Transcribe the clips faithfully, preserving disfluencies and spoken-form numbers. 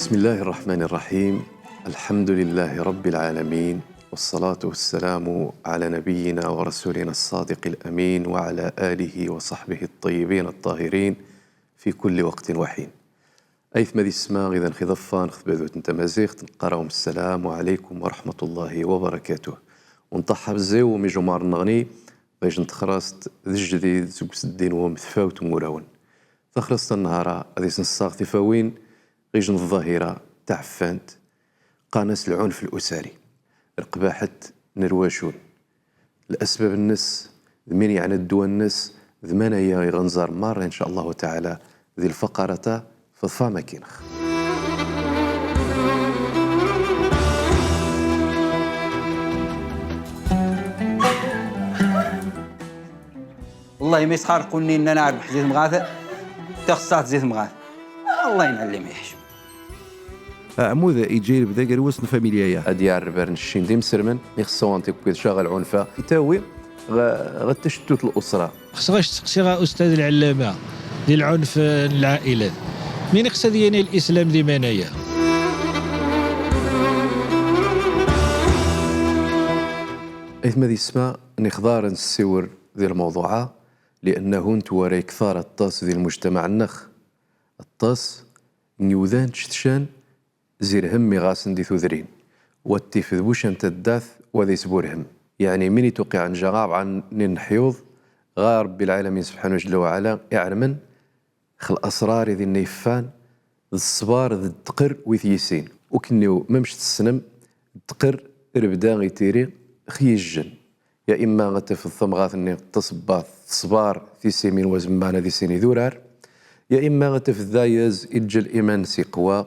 بسم الله الرحمن الرحيم. الحمد لله رب العالمين، والصلاة والسلام على نبينا ورسولنا الصادق الأمين وعلى آله وصحبه الطيبين الطاهرين في كل وقت وحين. Aytma d isma, ɣidan ɣ iḍeffan ɣ tbadut n tmaziɣt, nqqar-awem السلام عليكم ورحمة الله وبركاته. Ur nṭaḥ a bzay wumi jumar nneɣni, ɣij n texrast d jdid seg usddi n wumi tfawt n wurawen. Taxrast n nnhara ad is-nessaɣ tifawin ɣij n ḍḍahira taɛeffant, qqaren-as العنف الأسري, rreqbaḥet n rwacun. Lasbab-nnes d min yeɛna ddwa-nnes, d manaya i ɣ-nẓar marra, in ca Allahu taɛala, di lfaqarat-a, f ḍfar makinx. والله ما يسخر كوني إن أنا أربح زيت مغاثة، تخصات زيت مغاثة. الله ينعلم يحشم. Aɛmud iǧǧa irbed agerwes n ufamilya-ya. Ad yar rbar n ccin d imsermen, ixṣṣa wanti akked caɣ lɛunfa, itawi ɣ-, ɣ tcettut n lusra. Xṣeɣ a k-steqsiɣ a ustad lɛellama, di lɛunf n lɛa'ilat, min ixṣṣa ad yini lislam di manaya? Aytma d isma, nixḍar ad nessiwel di lmawḍuɛ-a, li'annahu ntwara iktar aṭas di lmujtamaɛ-nnex. Aṭas n iwdan ttcetcan zirhem iɣasen di tudrin, wa tifed buc n taddart wa d-isburhem. Yeɛni min itwqiɛen jaɣ aɣ-, n ineḥyuḍ ɣer Rebbi lɛalamin subḥanahu jalla wa ɛala, iɛermen x lasrar i dinna iffan, d ṣṣbar d ddqer wi t-yisin. Ukniw, mamec tessnem, ddqer irbda itiri x yijjen. Ya imma ad tafed tamɣart-nni taṣebbart teṣbar tisimin wa zemman ad isin idurar, ya imma ad tafed d ayaz iǧǧa liman-nnes iqwa,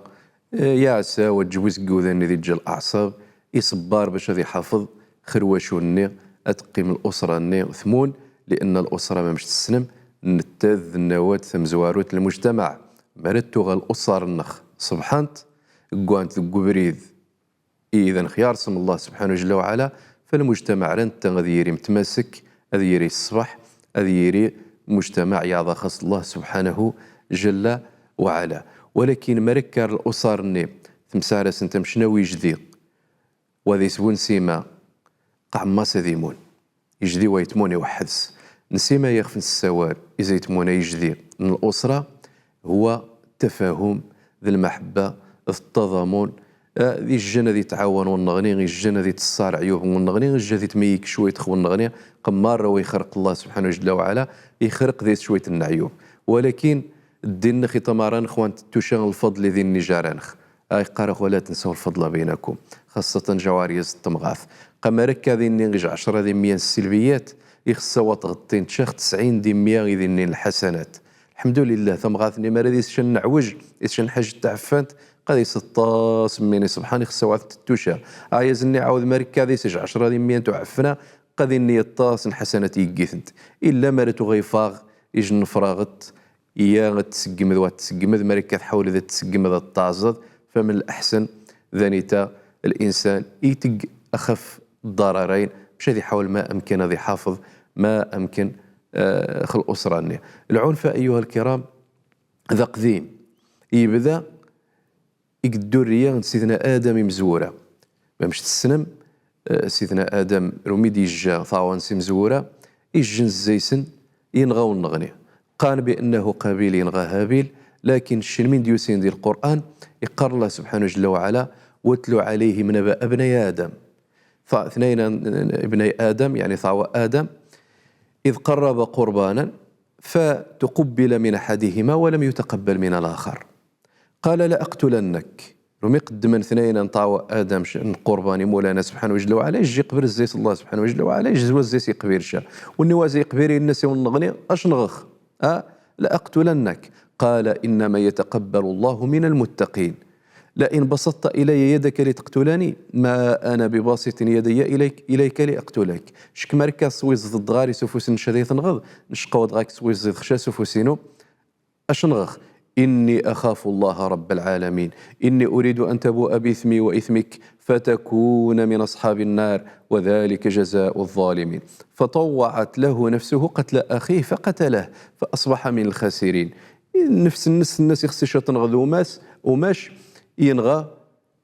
eh, iɛsa wa ǧǧ-wis deg iwdan-nni ad iǧǧa laɛṣab, iṣebbar bac ad iḥafeḍ x rwacun-nni, ad teqqim lusra-nni tmun, li'anna lusra, mamec tessnem, nettat d nnawat tamezwarut n lmujtamaɛ. Mara tuɣal lusar-nnex ṣebḥent, ggwant deg ubrid idan x yarsem Llah subḥanahu jalla wa ɛala, fa lmujtamaɛ ara netta ad yiri mutmasek, ad yiri ṣṣbeḥ, ad yiri mujtamaɛ yaɛḍa xas Llah subḥanahu jalla wa ɛala. Walakin mara kkar lusar-nni temsarasent amecnaw ijdi, wa d-isbun sima, qa ɛemmas ad imun. Ijdi wa itmun iweḥḥed-s. Nsima ixf nessawal iza itmun a ijdi n lusra, huwa ttafahum, d lmaḥebba, d ttaḍamun, eh, ijjan ad itɛawan wenneɣni, ijjan ad iteṣṣar ɛyub n wenneɣni, ijja ad itmeyyik cwayt x wenneɣni, qa marra wa ixerq Llah subḥanahu jalla wa ɛala, ixerq dayes cwayt n ɛyub. Walakin ddin-nnex iṭṭamar-annex wa ntettuca lfeḍl i din ijar-annex. Ay qqar-aɣ: ولا تنسوا الفضل بينكم. Xaṣṣatan jawariyez n temɣart. Qa mara akka dinni ij ɛecra di mya n sselbiyat, ixṣṣa wa tɣeṭṭint cax tesɛin di mya i dinni n lḥasanat. Lḥemdulillah, tamɣart-nni mara dis ca n leɛwej, dis ca n lḥajet taɛeffant, qa dis aṭṭas n min iṣebḥan ixṣṣa wa tettuca. Ayaz-nni ɛawed mara akka dis ij ɛecra di mya n tuɛeffna, qa dinni aṭṭas n lḥasanat i yeggitent. Illa mara tuɣa ifaɣ ij n lefraɣet, Iya ad tseggmed wa tseggmed, mara akka tḥawled ad tseggmed ad tɛaẓed, fa min laḥsen d anita linsan iteg axaf ḍḍararayn, bac ad iḥawel ma amkan ad iḥafeḍ ma amkan, eh, x lusra-nni. Lɛunf, ayyuha lkiram, d aqdim. Yebda i ddurriya n Sidna Adam imezwura. Mamec tessnem, eh, Sidna Adam, rumi d-ijja taɛwan s imezwura, ijjen zzay-sen, inɣa wenneɣni. Qqaren بأنه قابيل inɣa Habil, lakin ccen min d-yusin di Lqur'an, iqqar Llah subḥanahu jalla wa ɛala: واتل عليهم نبأ ابني آدم. Fa-, tnayna n, n, ibnay Adam, yeɛni taɛwa Adam, إذ قربا قربانا فتقبل من أحدهما ولم يتقبل من الآخر. قال لأقتلنك. Rumi qeddmen tnayna n taɛwa Adam c-, n qurban i Mawlana subḥanahu jalla wa ɛala, ijji iqbel zzay-s Llah subḥanahu jalla wa ɛala, ijji wa zzay-s iqbil ca. Wenni wa zzay iqbil, inna-s i wenneɣni: Ač nɣeɣ, a, لأقتلنك. قال إنما يتقبل الله من المتقين. لئن بسطت إلي يدك لتقتلني ما أنا بباسط يدي إليك، إليك لأقتلك. Ck mara akka teswiẓẓeḍ ɣer-i s ufus-nnek ad iyi-tenɣeḍ, ncq awḍeɣ ad k-teswiẓẓeḍ ɣer-i s ufus-inu. Ač nɣeɣ: إني أخاف الله رب العالمين، إني أريد أن تبوء بإثمي وإثمك فتكون من أصحاب النار وذلك جزاء الظالمين. فطوعت له نفسه قتل أخيه فقتله فأصبح من الخاسرين. Nnefs-nnes, nnefs-nnes ixṣṣa ca ad tenɣeḍ umas, umac, inɣa,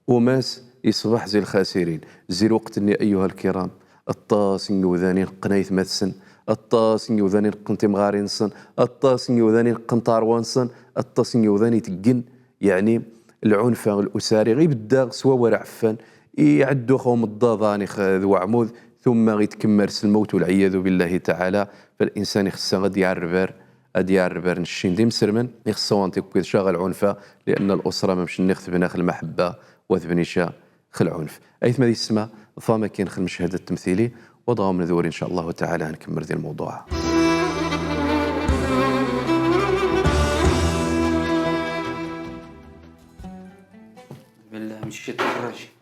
umas iṣbeḥ zi lxasirin. Zi lweqt-nni, ayyuha lkiram, aṭas n yiwdan ineqqen aytma-tsen, aṭas n yiwdan ineqqen timɣarin-nsen, aṭas n yiwdan ineqqen tarwa-nsen, aṭas n yiwdan iteggen, yeɛni, lɛunf lusari. Ibedda s wawal ɛeffan, iɛeddu xawm ḍḍaḍan ix d waɛmud, tumma itkemmar s lmawt, walɛiyadu billahi taɛala. Falinsan ixeṣṣa ad iɛerreb ar ad iɛerreb ar ncci n d imesrmen, ixeṣṣa wanṭi akked caɣ lɛunf, lianna lusra mamec nni ɣ tebna x lmaḥebba, wa tebni ca x lɛunf. Aytma d yessma, ḍfam akin x lmechad ttemtili, wa dɣa ad ndur in ca Llahu taɛala ad nkemmel di lmewḍuɛ. Billah min cciṭan rrajim.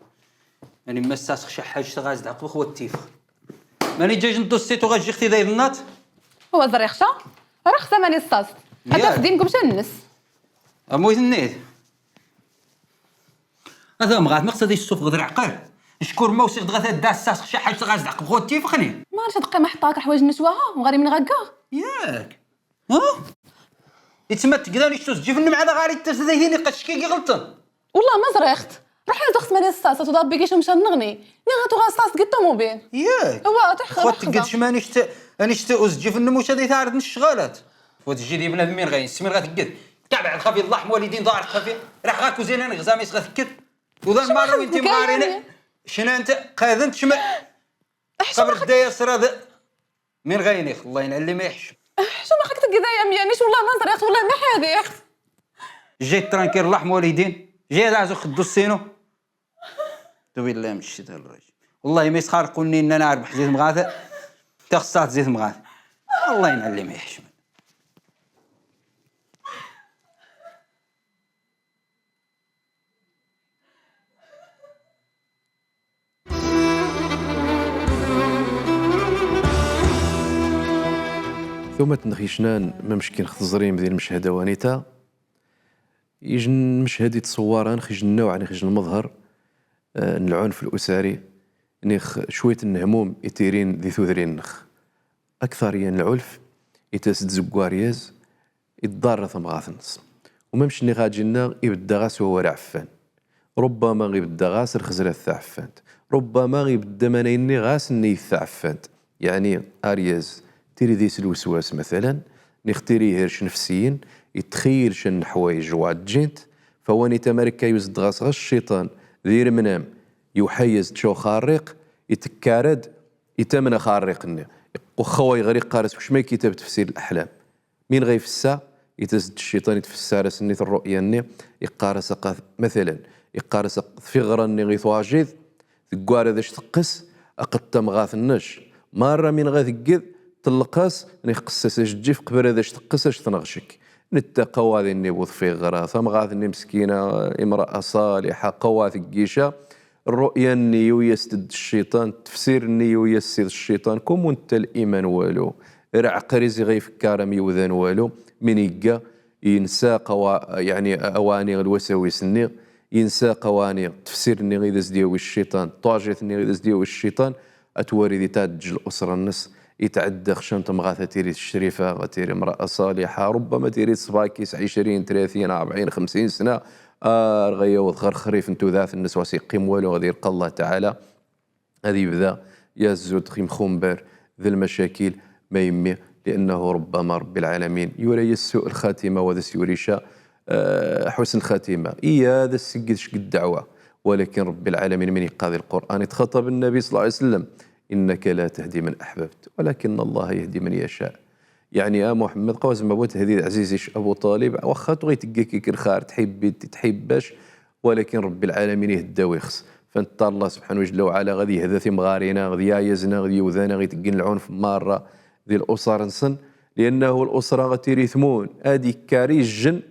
Ani ma ssasɣ ca ḥajt ɣas d ɛaqb-ɣ wa tifɣ. Mani jaj n tussit u ɣajjix ti dayd nnat? Wa ẓriɣ ca? Rux sa mani ssasɣ. Hada f din gumca nnes. Amuyt nnit. Hada mɣat maqsad issufɣ d lɛaql. Ckur ma usiɣ dɣa tadda ssasɣ ca ḥajt ɣas d ɛaqb-ɣ wa tifɣ ni. Ma rix ad qqim ḥeṭṭa ḥwaij nnes waha, mɣari min ɣagga. Yak. Ha? Itma tgdan ic tusǧif nnem ɛada ɣari ttas dayhin iqqac kiki ɣelṭen. Wallah ma ẓriɣ-t. Rux ad ɣas mani ssasɣ, tuḍa bigi cemca nneɣni. Ni ɣa tuɣa ssasɣ tgi ṭumubil. Yak. Wa, tix-, xwa rux tgid xza. Cma anect, anect usǧif nnem uca di taɛrad n ccɣalat. Wa tjid ibn admin ɣayin, smin ɣa tgid. Tabeɛ xafi Allah mwalidin ḍaret xafi. Rax ɣa kuzin an ɣza mis ɣa tgid. Uḍan mara winti mɣarin. Cna anta qadent cma. Qabr daya srad. Min ɣaynix, Allah inɛelli ma iḥcem. Ḥcum axak tgid aya myannic, wallah ma ẓriɣ-t, wallah ma ḥadeɣ-t. Jay tranquille, Allah mwalidin. Jay ad azux xeddu ssinu. A'uzu billahi min cciṭan rrajim. Wallahi ma isxarqu nni inna narbeḥ zi temɣat. Taxṣaṣt zi temɣat. Allah inɛelli ma iḥcem. Tumat nnex icnan, mamec kin x teẓrim di lmechad awanita, ijn lmechad ittṣewwar-anx ijn newɛ, nnex ijn lmeḍher, eh, n lɛunf lusari, nnex cwit n lehmum i tt-irin di tudrin-nnex. Aktar yan lɛulf, itas-d zeg waryaz, iḍarra tamɣart-nnes. U mamec nni ɣa ǧinna, ibedda ɣas wawal ɛeffan. Rubbama ibedda ɣas lxezrat taɛeffant. Rubbama ibedda manay-nni ɣas nni taɛeffant. Yeɛni, aryaz, tiri dis lweswas, matalan, nix tiri hirc nefsiyin, itxeyyel can n lḥwayej wa ǧǧint, fa wanita mara akka yuzed ɣas ɣas cciṭan, di remnam, yuḥa-yas-d caw xarriq, itekkar-d, itamna xarriq-nni. Iqqu-, xawa iɣri iqqar-as, wecma ikitab tefsir laḥlam. Min ɣa ifessa, itas-d cciṭan itfessar-as nni rru'ya-nni, iqqar-as aqat, matalan, iqqar-as aqat, tiɣra-nni i tuɛjiḍ, teggwar ad ac-teqqes, aqat tamɣart-nnec. Marra min ɣa tegged, telleq-as, nix qess-as ajeǧǧif, qbel ad ac-teqqes, ac-tenɣ cekk. Netta qawwa dinni bu tfiɣra, tamɣart-nni meskina, imra'a ṣaliḥa, qawwa teggica, rru'ya-nni yuy-as-tt-dd cciṭan, tefsir-nni yuy-as-tt-id cciṭan, kumu netta liman walu, rɛeql-is ɣa ifekkar am iwdan walu, min igga, insa qawa-, yeɛni, awani lwasawis-nni, insa qawani tefsir-nni i das-d-yawi cciṭan, tuɛjiḍt-nni i das-d-yawi cciṭan, Atwari di taɛeǧǧ lusra-nnes, itɛedda xcan tamɣart atiri tcrifa, atiri imra'a ṣaliḥa, rubbama atiri ṣṣba-s ɛecrin, tlatin, rebɛin, xemsin sna, ar ɣa yawḍ ɣer lexrif n tudert-nnes, ɣas iqqim walu, ɣa d-ilqa Allah taɛala, ad ibda yazud x imxumbar d lmacakil, ma yemmi, li'annahu rubbama Rebbi lɛalamin yura-yas su'u lxatima, wa das-yuri ca, eh, ḥusn lxatima. Iya ad as-igged cegg ddɛwa. Walakin Rebbi lɛalamin min iqqar di Lqur'an, itxaṭab Nnabi ṣalla Llahu ɛalayhi wa sallam, innaka la tahdi man ahbabta, walakinna Llaha yahdi man yasha. Yeɛni, a Muḥemmed, qawwa zma bu thdi ɛziz-ic Abu Ṭalib, waxxa tuɣa itegga-k-ik lxar, tḥibb-it, tḥibb-ac, walakin Rebbi lɛalamin ihedda wi ixṣṣ. Fa netta Allah subḥanahu jalla wa ɛala ɣa d-ihda timɣarin-a, ɣa d-yayazen-a, ɣa d-iwdan-a, ɣa iteggen lɛunf marra di lusar-nsen, li'annahu lusra ɣa tiri tmun, ad ikkar ijjen,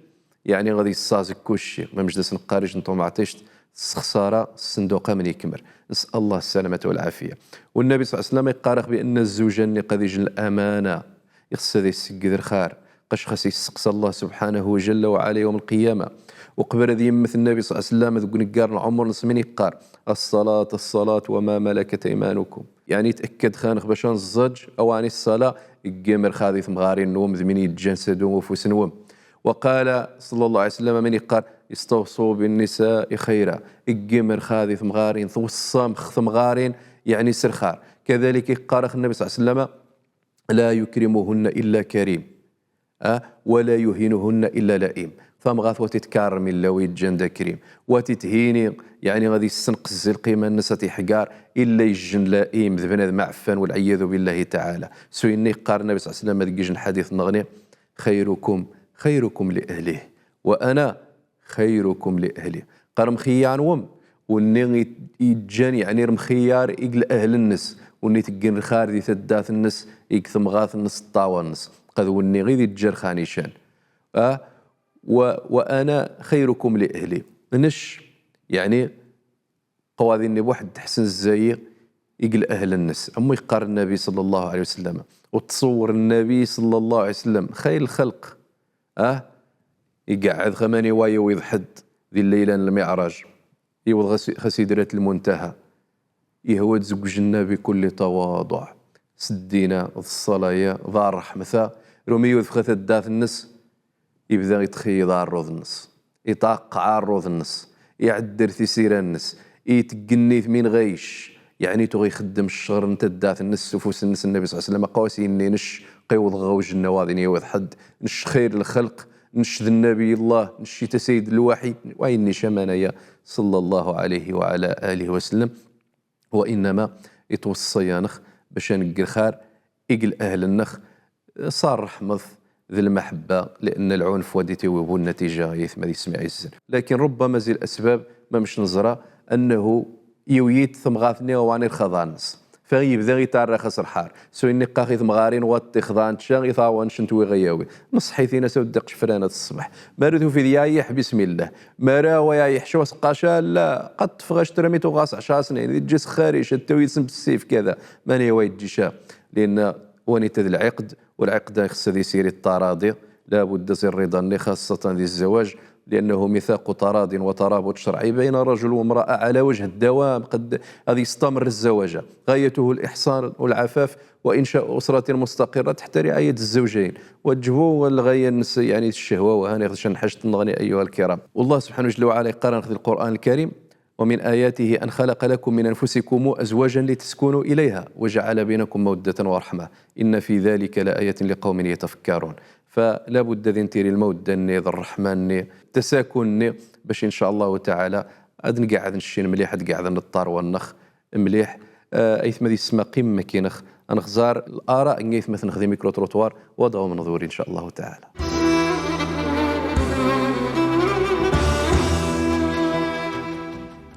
Yeɛni ɣa d-issaẓ kulci, mamec das-neqqar ijjen tumɛṭict, tessexṣar-as ṣṣenduq-a mn ikmer. Nes'al Allah ssalamata wal ɛafiya. Wa Nnabi ṣalla Llahu ɛalayhi wa sallam iqqar-aɣ bi anna zzewj-nni ɣa d ijjen lamana, ixṣṣa ad issegged lxar, ɣac xas isseqsa Allah subḥanahu jalla wa ɛala yawm lqiyama. Uqbel ad immet Nnabi ṣalla Llahu ɛalayhi wa sallam deg uneggar n lɛumr-nnes min iqqar: الصلاة، الصلاة وما ملكت أيمانكم. Yeɛni it'akkad-aneɣ bac ad neẓẓaǧ, awani ṣṣala, iggemer xa di temɣarin-nwen d min iǧǧan s adu ufus-nwen. وقال صلى الله عليه وسلم, mani iqqar: استوصوا بالنساء خيرا. Iggimer xa di temɣarin, tweṣṣam x temɣarin, yeɛni s lxar. كذلك iqqar-ax النبي صلى الله عليه وسلم: لا يكرمهن إلا كريم. Ah, ولا يهينهن إلا لئيم. Tamɣart wa titkarrem illa wa yeǧǧan d akrim. Wa tithini, yeɛni ad yessenqes zi lqima-nnes, ad t-iḥgar, illa yejjen la'im, d bnadem aɛeffan, والعياذ بالله تعالى. S winna iqqar النبي صلى الله عليه وسلم deg ijjen ḥadit-nneɣni: خيركم خيركم لأهله وأنا خيركم لأهلي. Qa rmxiyar-nwem, wenni i-, iǧǧan, yeɛni, rmxiyar ig lahl-nnes, wenni iteggen lxar di taddart-nnes, ig temɣart-nnes, ṭṭawa-nnes. Qa d wenni i d-iǧǧa lxar ican. Ah, و-, وأنا خيركم لأهلي. Nec, yeɛni, qwadi-nni buḥd ḥsen zzay ig lahl-nnes. Amu iqqar Nnabi صلى الله عليه وسلم. U tṣewwer Nnabi صلى الله عليه وسلم, xayr lxalq. Ah, iqeɛɛed xa mani wa iwweḍ ḥedd di llayla n lmiɛraj. Iwweḍ xa s-, xa sidrat lmuntaha. Ihwa-d zeg ujenna بكل تواضع. S ddin-a, d ṣṣala-ya, d rreḥma-ya. Rumi yudef xa taddart-nnes, ibda itxeyyed aɛerruḍ-nnes, itɛaqq aɛerruḍ-nnes, iɛedder tisira-nnes, itgennit min ɣayec, yeɛni tuɣ ixeddem ccɣel n taddart-nnes s ufus-nnes. Nnabi صلى الله عليه وسلم qa wa s-inni: nec qa iwweḍ ɣa ujenna wa ɣaḍi iwweḍ ḥedd, nec xayr lxalq, nec d Nnabi Llah, nec ita sayyid lwaḥi, wa inni ca mana-ya, صلى الله عليه وعلى آله وسلم. وإنما itweṣṣa-yanex bac a negg lxar ig lahl-nnex, s rreḥma d lmaḥebba, لأن العنف wa d-itiwi bu nnatija, ay atma di smiɛ izzan. Lakin ربما zi lasbab, mamec neẓra, أنه iwwi-t tamɣart-nni ɣer wani lxaḍa-nnes. Fa ibda itarrax-as lxar. S winna iqqar-ax i temɣarin wa t-ixḍan ca, i ṭṭawa-nnes ntwi ɣa yawi. Nṣeḥ-iten-as a wed aqecfran ad ṣṣbeḥ. Mara tufiḍ yayeḥ, bismillah. Mara wa yayeḥ cwa, seqqac a la, qad teffeɣ actra mi tuɣas ɛecra snin, iǧǧa-s xaric, ad tawi-d s-, bessif, kada. Mani wa iǧǧi ca? لأن wa nita d lɛiqd, u lɛiqd-a ixṣṣa ad isir i ṭṭaraḍi, la budda zi rriḍa-nni, xaṣṣatan di zzawaǧ, لأنه ميثاق تراض وترابط شرعي بين رجل وامرأة على وجه الدوام، qad, ad yestamr zzawaǧ-a. غايته الإحصان والعفاف وإنشاء أسرة مستقرة تحت رعاية الزوجين. Wa ǧebu lɣaya-nnes, yeɛni, ccehwa, wa hani ɣ-, ccehwa-nneɣni, أيها الكرام. والله سبحانه جل وعلا iqqar-aneɣ di lqur'an lkarim: ومن آياته أن خلق لكم من أنفسكم أزواجا لتسكنوا إليها وجعل بينكم مودة ورحمة إن في ذلك لآية لقوم يتفكرون. Fa la budda ad intiri lmawedda-nni, d rreḥma-nni, tasakun-nni, bac, in ca Allahu taɛala, ad nqeɛɛed ncci mliḥ, ad qeɛɛden ṭṭarwa-nnex mliḥ. Eh, ay atma di ssma, qimem akkin-anex, ad nexẓar lara n ay atma-tnex di micro-trottoir, wa ad-awḍen ɣur-i, in ca Allahu taɛala.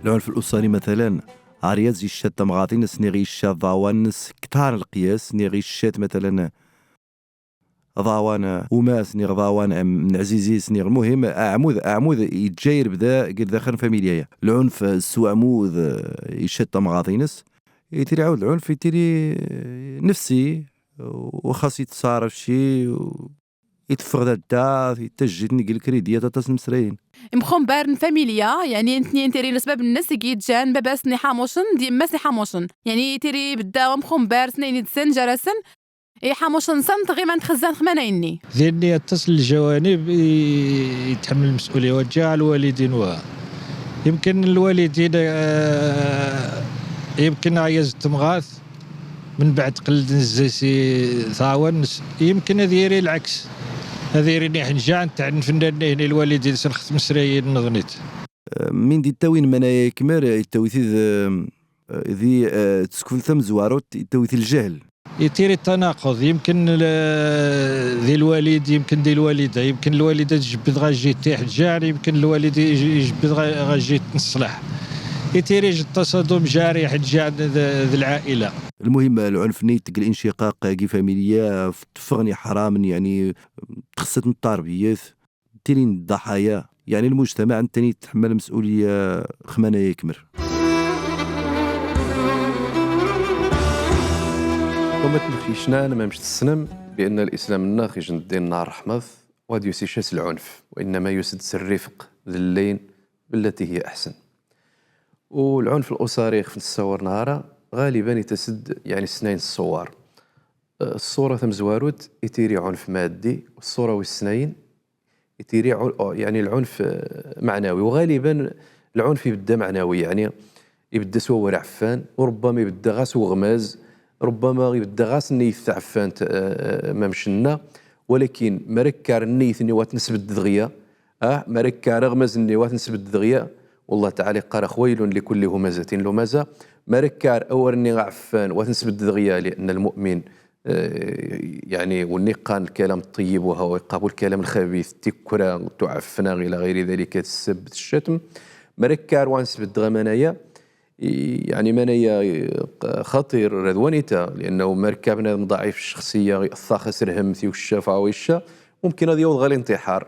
Lɛunf lusari, matalan, ɛeryaḍ iccad tamɣart-ines, niɣ iccad iḍawan-ines ktar lqiyas, niɣ iccad, matalan, iḍawan, eh, umas, niɣ iḍawan, em, n ɛziz-is, niɣ, lmuhim, aɛmud, aɛmud iǧǧa irbda ger daxel n familya-ya. Lɛunf, eh, s waɛmud, eh, iccad tamɣart-ines. Itiri ɛawed lɛunf, itiri, eh, nefsi, u xas itṣaraf cci, u iteffeɣ d addat, itajjit nnig lkridiyat, aṭas n imesrayen. Imxumbar n familya, yeɛni, nitni itiri lesbab-nnes i iǧǧan baba-s-nni iḥamucen d yemma-s iḥamucen. Yeɛni, itiri bedda umxumbar, snayni d-sen, jar-asen, iḥamucen-nsen, tɣimant xezzan xmana-nni. Dinni aṭas n ljawanib i, itḥemmel lmes'uliyya, wa ǧa lwalidin wa. Yemken lwalidin, eh, yemken ɛeryaḍ tamɣart, min baɛd qellden zzay-s i ṭṭawa-nnes, yemken ad yiri lɛeks. Ad yiri niḥn ǧa nitɛenfen nihni lwalidin s lxet imesrayen n ḍnit. Eh, min d-ittawin manaya ikmer, ittawi-t-id, eh, di, eh, tsekfelt tamezwarut, ittawi-t lǧehl. Itiri tanaqud, yemken l-, di lwalid, yemken di lwalida, yemken lwalida tjebbed ɣa jjit tiḥeǧǧan, yemken lwalid ij-, ijebbed ɣa, ɣa jjit n ṣṣlaḥ. Itiri j-, taṣadum jari ḥeǧǧan d, d lɛaila. Lmuhim, lɛunf-nni deg linciqaq agi familya, f-, teffeɣ n iḥramen, yeɛni, txessat n ttarbiyat, tiri n ḍḍaḥaya, yeɛni lmujtamaɛ n tani tḥemmel lmes'uliyya xmana ikmer. Ummat-nnex icnan, mamec tessnem bi anna lislam-nnex ijen ddin n rreḥma, wa d-yusi ca s lɛunf, wa innama yusa-d s rrifq d lleyn, billati hiya aḥsen. U lɛunf lusari ixef nessawar nehara, ɣaliban itas-d, yeɛni, snay n ṣṣuwar. Eh, ṣṣura tamezwarut itiri ɛunf maddi, u ṣṣura wis snay, i-, يتيري عن-، يعني العنف، آه، معنوي. وغالبًا العنف يبدا معنوي، يعني يبدا سوا ور عفان، وربما يبدا غاس وغماز، ربما يبدا غاس نيت عفان ت-، آه، ما مشنا، ولكن مركار نيت ني واتنسبد دغيا، آه، مركار غماز ني واتنسبد دغيا، والله تعالى قال: "ويل لكل همزة لمزة". مركار أورني عفان واتنسبد دغيا، لأن المؤمن آه، يعني، وني قان الكلام الطيب وهو يقابل الكلام الخبيث، تكرا، تعفنا، إلى غير ذلك، السب، الشتم. مركار وانس بالدغا منايا، يعني، منايا خطير رذوانيتا، لأنه مركب بنادم ضعيف الشخصية، يأثخس رهمتي والشفا ويشا، ممكن هذا يوضغ الانتحار.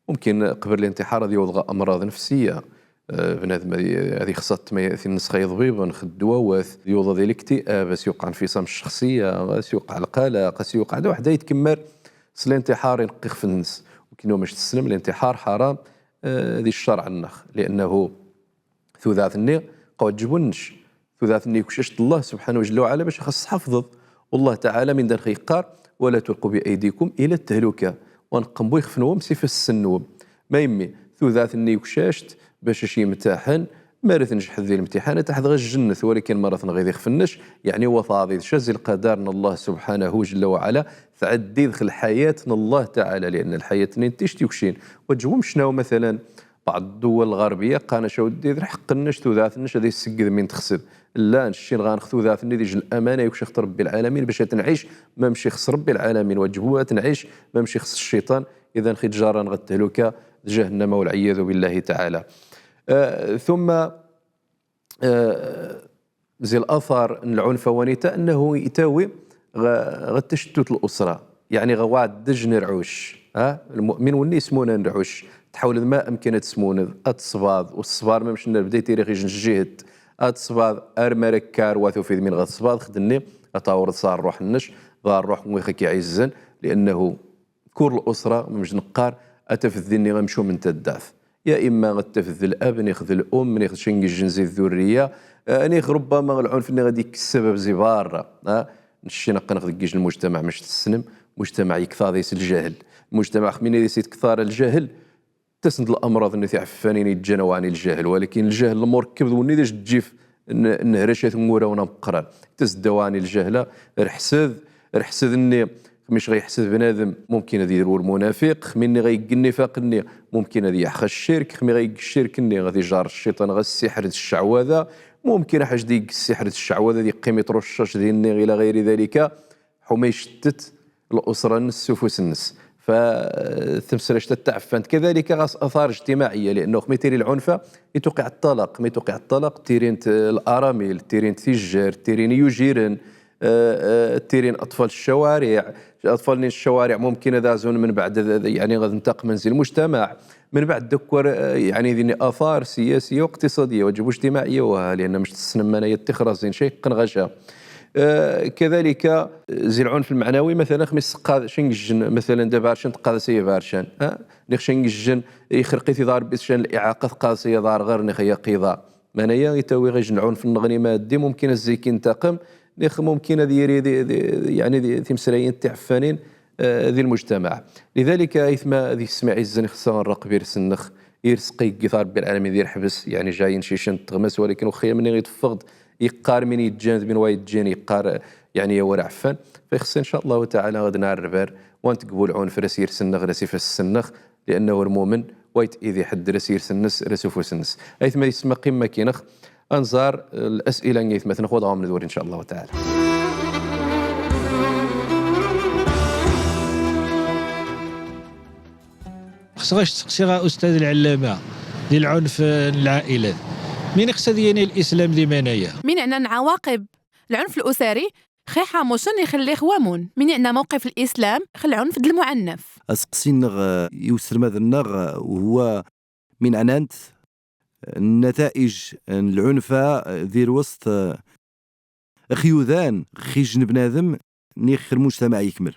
ممكن قبل الانتحار هذه يوضغ أمراض نفسية. آه، بنادم هذه، هذه خصها تما يأتي النسخة يضبيبا، خد دواوات، يوضغ ذي الاكتئاب، بس يوقع انفصام الشخصية، بس يوقع القلق، بس يوقع هذا واحد يتكمر. سلانتحار ينقي خف النس. وكنا مش تسلم، الانتحار حرام، آه، ذي الشرع النخ، لأنه ثوذات الني قوجبنش. ثوذات الني كششت الله سبحانه جل وعلا باش خص حفظت. والله تعالى من دار خيقار: "ولا تلقوا بأيديكم إلى التهلكة". وانقم بوي خفنوم سيف السنوم. ما يمي، ثوذات الني كششت باش شي متاحن، ما رث نجح ذي الامتحان، تحت غير الجنة، ولكن ما رث نغيظ خفنش، يعني، وفاضي شاز القدر من الله سبحانه جل وعلا، تعدي دخل حياة من الله تعالى، لأن الحياة نين تشتي وكشين. وجوم شنو مثلًا؟ بعض الدول الغربية قانا شاو دي ذر حق النش، ثوذات النش هذه السجد من تخسب. لا، نشين غانخ ثوذات النش ديج الأمانة يكشخت ربي العالمين باش تنعيش ما مشي خص ربي العالمين، وجبوها تنعيش ما مشي خص الشيطان. إذا خي جارا غتهلك جهنم والعياذ بالله تعالى. آه، ثم، آه، زي الأثر العنفواني تا أنه يتاوي غ-، غ تشتت الأسرة. يعني غ وعد دجن رعوش. ها؟ المؤمن والني يسمون رعوش. تحاول ما أمكن تسمون الصباض، والصبار ما مشنا بديتي ريخ يجن الجهد. الصباض أرمى ركار واثو في ذمين غ الصباض خدني أطاور صار روح النش، ضار روح ويخك يعزن، لأنه كور الأسرة مش نقار أتفذني غمشو من تداث. يا إما غتفذ الأب، نيخذ الأم، نيخذ شنق الجنس الذرية، آه، نيخ ربما العنف ني غادي يكسب بزبارة. آه، نشي نقا ناخذ كيش المجتمع مش تسلم، مجتمع يكثر يس الجهل، مجتمع خميني يس يتكثر الجهل، تسند الأمراض الني تعفانين يتجنوا عن الجهل، ولكن الجهل المركب وني داش تجيف ن-، نهرشة ثمورة ونمقران. تزدواني الجهلة، رحسد، رحسد الني، مش غيحسد بنادم، ممكن هذه يدور منافق، خميني غيق النفاق الني، ممكن هذه يحخى الشرك، خمي غيق الشرك الني، غادي جار الشيطان، غا السحر الشعوذة، ممكن حاجة ديق السحر الشعوذة، دي قيمة رشاش دي الني إلى غير ذلك. حما يشتت الأسرة نس وفوس نس. فتمسرشت التعفانت. كذلك غاس آثار اجتماعية، لأنه خمي تيري العنف، يتوقع الطلاق، ما يتوقع الطلاق، تيرين ت-، الأرامل، تيرين تيجر، تيرين يجيرن، آه، آه، تيرين أطفال الشوارع. أطفال الشوارع ممكن هذا زون من بعد ذ-، يعني غادي ننتقل منزل المجتمع. من بعد دكور، آه، يعني، ذي آثار سياسية واقتصادية وجب اجتماعية وها، لأن مش تسنم أنا يتخرج زين شيء قنغشة. آه، كذلك، آه، زي العنف المعنوي، مثلًا، خميس قاد شنجن، مثلًا، دبارشن تقاد سي بارشن، آه، نخ شنجن يخرقي في دار بيت شن الإعاقة قاد سي دار غير نخ يقيضا. معناها يتوي غير العنف النغني مادي، ممكن الزيكي ينتقم، نخ ممكن هذه يري دي، دي، يعني، دي، تمسرين تعفانين، آه، ذي المجتمع. لذلك، أيثما ذي السماع الزن خصنا نرقب يرسنخ، يرسقي قيثار ربي العالمين ذي الحبس، يعني، جايين شيشن تغمس، ولكن وخيا مني غيتفقد، يقار من يتجان، من وايد جان، يقار، يعني، يا ورع فن. فيخص إن شاء الله تعالى غد نهار الربار، وانت قبول عون فرس يرسنخ، راسي فسنخ، لأنه المؤمن وايت إيدي حد راسي يرسنس، راسو فوسنس. أيثما يسمى قمة كينخ، أنظار الأسئلة نيث مثلًا خذ عام ندور إن شاء الله تعالى. خصغاش تسقسي غا أستاذ العلامة ديال العنف العائلي. مين يقصد يعني الإسلام دي معناها؟ مين عنا عواقب العنف الأسري؟ خي حاموسن يخلي خوامون. مين عنا موقف الإسلام خل العنف د المعنف؟ أسقسي نغ يوسر ماذا نغ وهو من عنانت النتائج العنفة ذي الوسط، آه، خيوذان خيج بنادم نيخ المجتمع يكمل.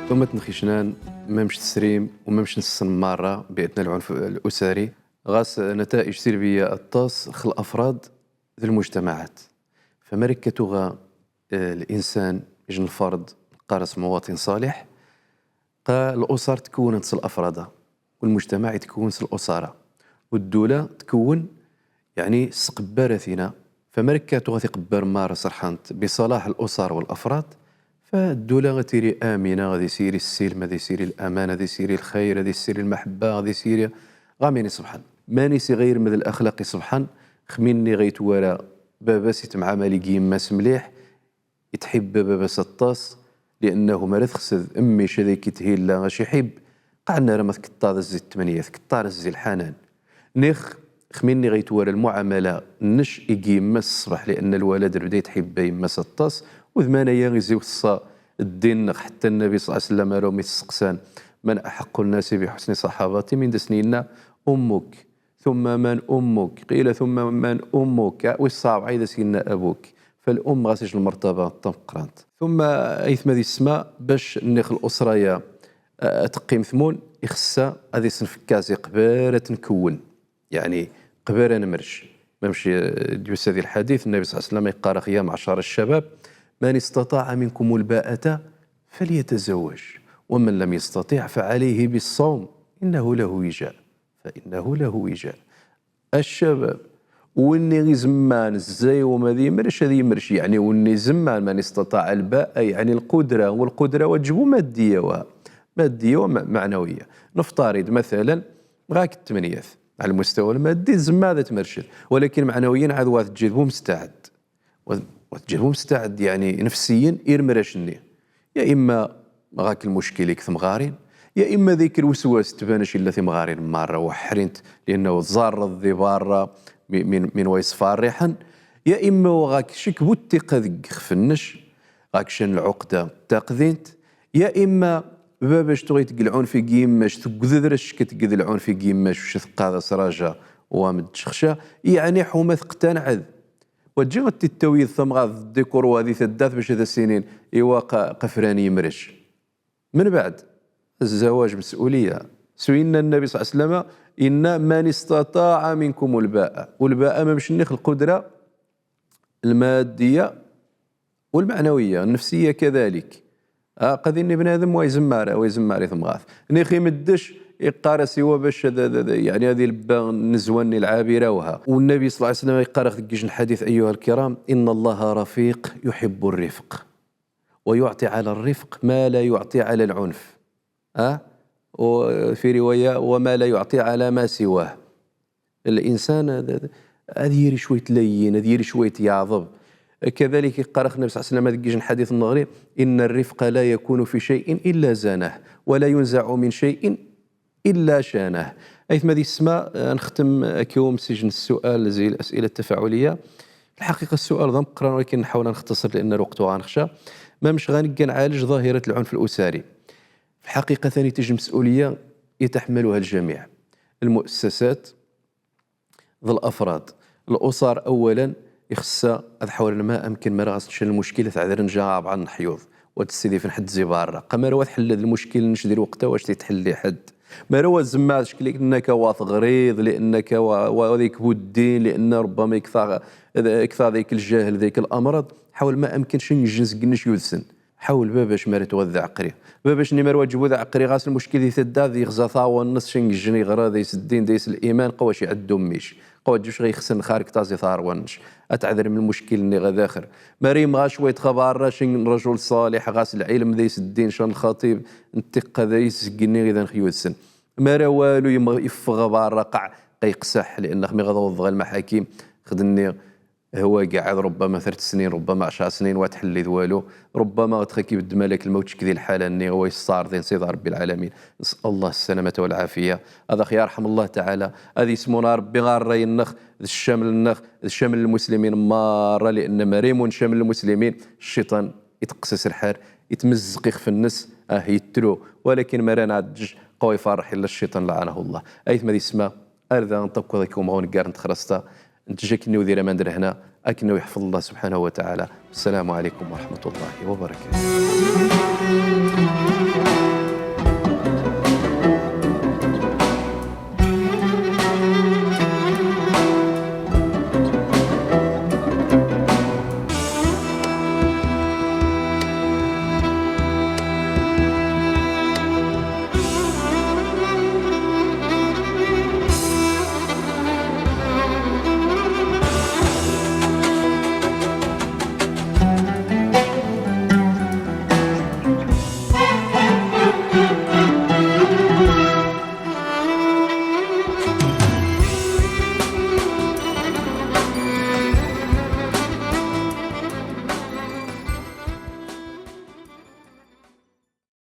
ثم تنخيشنان ممش تسريم وممش نسن مرة بأن العنف الأسري غاس نتائج سلبية الطاس خل الأفراد ذي المجتمعات. فمركة غا، آه، الإنسان يجن الفرد ɣ-ras مواطن صالح، qa الأسر تكونت s الأفراد، والمجتمع يتكون s الأسرة، والدولة تكون، يعني، s tqebbartna. Fa mara kka tuɣa tiqebbar n Mara serḥent بصلاح الأسر والأفراد، fa الدولة ɣa tiri آمنة، ɣa dissiri السلم، ɣa dissiri الأمان، ɣa dissiri الخير، ɣa dissiri المحبة، ɣa dissiri ɣa mani iṣebḥen. Mani s-iɣa irmed الأخلاق iṣebḥen, xmi nni ɣa itwara baba-s ittemɛamal i yemma-s mliḥ, itḥibba baba-s aṭas, لأنه mara txsed mmi-c ad ak-ithilla acu iḥibb, qeɛna ara ma tkeṭṭaḍ zzi ttemniyat, keṭṭar zzi lḥanan. Nix, xmi nni ɣa itwara lmuɛamala-nc i yemma-s ṣṣbeḥ, لأن الولد rebda itḥibba yemma-s aṭas, u d mani-ya izi iweṣṣa ddin-nneɣ, ḥetta Nnabi ṣalla Llahu ɛalayhi wa sallam ara umi t-sseqsan: من أحق الناس بحسن صحابتي؟ Min das-nni inna: أمك. ثم من أمك؟ قيل: ثم من أمك؟ Wi ṣṣaɛeb ɛid as-inna: أبوك. Fal-umm ɣas ijj lmertaba tameqqrant. Tumma aytma di ssma, bac nix l'usra-ya, eh, ad teqqim tmun, ixessa ad isenfekka zi qbala ad tt-nkewwen. Yeɛni, qbala ad nemrec. Mamec, eh, d-yusa di lḥadit, Nnabi ṣalla Llahu ɛalayhi wa sallam iqqar-aɣ: يا معشر الشباب، من استطاع منكم الباءة فليتزوج، ومن لم يستطع فعليه بالصوم، إنه له وجاء. فإنه له وجاء. A ccabab, winni izemman, zzay-wum ad imrec, ad imrec, yeɛni winni izemman, من استطاع الباءة، yeɛni lqudra, wa lqudra wa tejbu maddiya wa, maddiya wa ma-, maɛnawiya. Neftarid, masalan, ɣa-k ttemniyat, ɛala lmustawa lmaddi, izemman ad tmerced, walakin maɛnawiyan ɛad wa tejjid bu mustaɛed. Wa, wa tejjid bu mustaɛed, yeɛni nefsiyan, i remrac-nni. Ya imma ɣa-k lmuckil i temɣarin, ya imma dik lweswas tban-ac illa timɣarin marra weḥḥrint, lianna ẓarreḍ di barra mi-, min, min wa iṣfa rriḥen, ya imma wa ɣa-k ccek bu ttiqqa deg ixef-nec, ɣa-k can lɛuqda taqdint, ya imma baba-c tuɣa itegg lɛunf i yemma-c, tegded ra ccek tegded lɛunf i yemma-c, u ca teqqad-as raja wa m-d-tcexca, yeɛni ḥuma teqtanɛed. Wa tejji ad t-id-tawiḍ tamɣart d ddikur wa di taddart bac ad as-inin, iwa qa-, qa fran yemrec. Min baɛd, الزواج مسؤولية. Su inna Nnabi ṣalla Llahu ɛalayhi wa sallam, inna: من استطاع منكم الباءة. U lba'a mamec nix lqudra lmaddiya, u lmaɛnawiya, nnefsiya kadalik. Ah, qa dinni bnadem wa izemmar, wa izemmar i temɣart. Nix imeddec, iqqar-as iwa bac ad, ad, ad, yeɛni ad ilebba nnezwa-nni lɛabira wa ha. U Nnabi ṣalla Llahu ɛalayhi wa sallam iqqar-aɣ deg ijj n lḥadit: أيها الكرام، إن الله رفيق يحب الرفق، ويعطي على الرفق ما لا يعطي على العنف. Ah? وفي رواية: وما لا يعطي على ما سواه. Linsan ad, ad, ad yiri cwayt layyin, ad yiri cwayt yeɛḍeb. Kadalik iqqar-aɣ Nnabi ṣalla Llahu ɛalayhi wa sallam deg ijj n lḥadit n-neɣri: إن الرفق لا يكون في شيء إلا زانه، ولا ينزع من شيء إلا شانه. Aytma di ssma, eh, ad nextem, eh, akken s ijj n ssual zi l'as'ila ttafa'uliya. Lḥaqiqa ssual d ameqqran, walakin nḥawel ad nextasar li'anna lweqt wa ɣa nexca. Mamec ɣa neggan ɛalej ḍahirat lɛunf l'usari. Fi lḥaqiqa tani tijj lmes'uliya i taḥmaluha ljamiɛ. Lmu'assasat, d l'afrad. L'usar awwalan, ixessa ad ḥawlen ma amken mara ɣas ncan lmuckil, ad t-ɛedren ja ɣa bɛaḍ n leḥyuḍ. Wa tessidi fn ḥedd zi barra. Qa mara wa tḥelled lmuckil-nec di lweqt-a, wa c-t-itḥelli ḥedd. Mara wa tzemmar d ccekl-ik, li'annaka wa teɣriḍ, li'annaka wa, wa, wa dik bu ddin, li'anna rubbama iktaḍ, iktaḍ dik ljahel, dik l'amraḍ, ḥawel ma amken cengejjen seg-nec yud-sen. Ḥawel babac mara tuɣa d aɛeqqri. Babac-nni mara wa tejbu d aɛeqqri, ɣas lmuckil di taddart, iɣza taɣwa-nnes, cengejjen iɣra, days ddin, days liman, qa wa c-iɛeddu mmi-c. Qa wa tejbu c-ɣa ixsen xarek taẓi taɣwa-nnes. Ad tɛedrem lmuckil-nni ɣa daxel. Mara imɣa cwayt ɣa barra, cen rajul ṣaliḥ, ɣas lɛilm, days ddin, can lxaṭib, n ttiqqa days seg-nni idan x-yud-sen. Mara walu imɣa iffeɣ ɣa barra, qa, qa iqseḥ, li'anna xmi ɣa tawḍeḍ ɣa lmaḥakim, xd-nni هو قاعد ربما ثلاث سنين، ربما عشر سنين، wa tḥelli d walu. ربما ɣa txakib-d malak lmawt cek di lḥala-nni, wa iṣṣarḍin Sidi Ṛebbi lɛalamin. نسأل الله السلامة والعافية. Ad aɣ-yarḥem Allah taɛala. Ad ismuna Ṛebbi ɣa ṛṛay-nneɣ, d ccaml-nneɣ, d ccaml lmuslimin marra, li'anna mara imun ccaml lmuslimin, cciṭan iteqqes-as lḥal, itmezzeq ixef-nnes, ah, ittru. Walakin mara nɛeddej, qa wa iferreḥ illa cciṭan, lɛanahu Allah. Aytma di ssma, Ar da nṭakkeḍ akken umɣun gar n txerṣt-a, ntej akken-iw di laman d lehna, akken-iw iḥfeḍ Allah subḥanahu wa taɛala. Assalamu ɛalaykum wa raḥmatu Llahi wa barakaatuh.